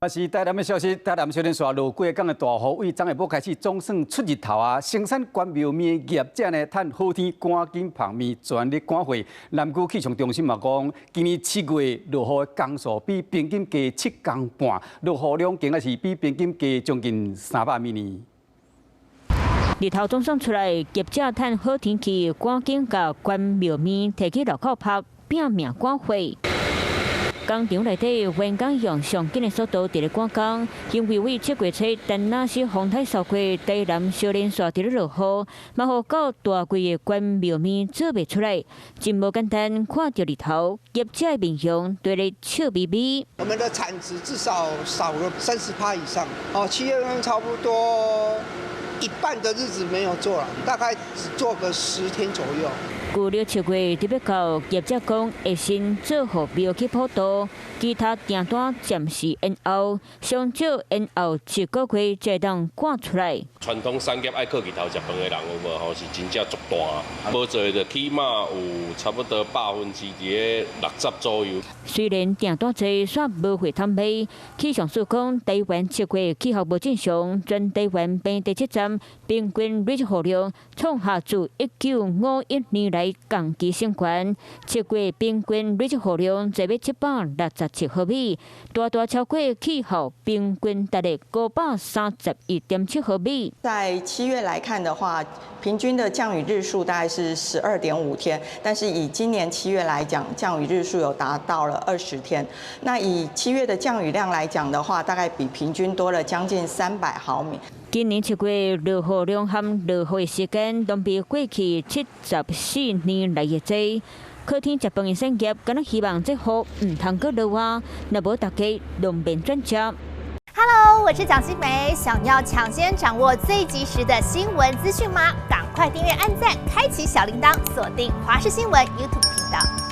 啊是台南的消息，台南小連續落幾工的大雨，對昨下晡開始總算出日頭啊！生產關廟麵業者呢，趁好天趕緊曝麵，全力趕貨。南區氣象中心嘛講，今年7月落雨的工數比平均加7工半，落雨量更加是比平均加將近300呢。日頭總算出來，業者趁好天氣，趕緊共關廟麵提去路口曝，拼命趕貨。工廠內底員工用上緊的速度佇咧趕工，因為對7月初田納西風颱掃過台南小連續佇咧落雨，嘛予夠大櫃的關廟麵做袂出來，真無簡單。看著日頭，業者的面容對咧笑眯眯。我們的產值至少少了30%以上，哦，7月份差不多一半的日子沒有做了，大概只做個10天左右。舊曆7月特別到，業者講會先做予廟去普渡，其他訂單暫時延後，上少延後一個月才會當趕出來。傳統產業愛靠日頭食飯的人有無吼？是真正足大，無做的起碼有差不多60%左右。雖然訂單濟，煞無貨通賣。氣象署講，台灣7月氣候無正常，全台灣平地七站平均累積雨量創下自1951年來同期新高。7月平均累積雨量濟欲767毫米，大大超過氣候平均值的531.7毫米。在7月來看的話，平均的降雨日數大概是12.5天，但是以今年七月來講，降雨日數有達到了20天。那以七月的降雨量來講的話，大概比平均多了將近300毫米。今年七月落雨量和落雨的時間，攏比過去74年來的濟。靠天食飯的產業，敢若希望這雨毋通閣落啊，若無大家攏免轉食。 Hello，我是蔣新梅，想要搶先掌握最及時的新聞資訊嗎？趕快訂閱、按讚、開啟小鈴鐺，鎖定華視新聞 YouTube 頻道。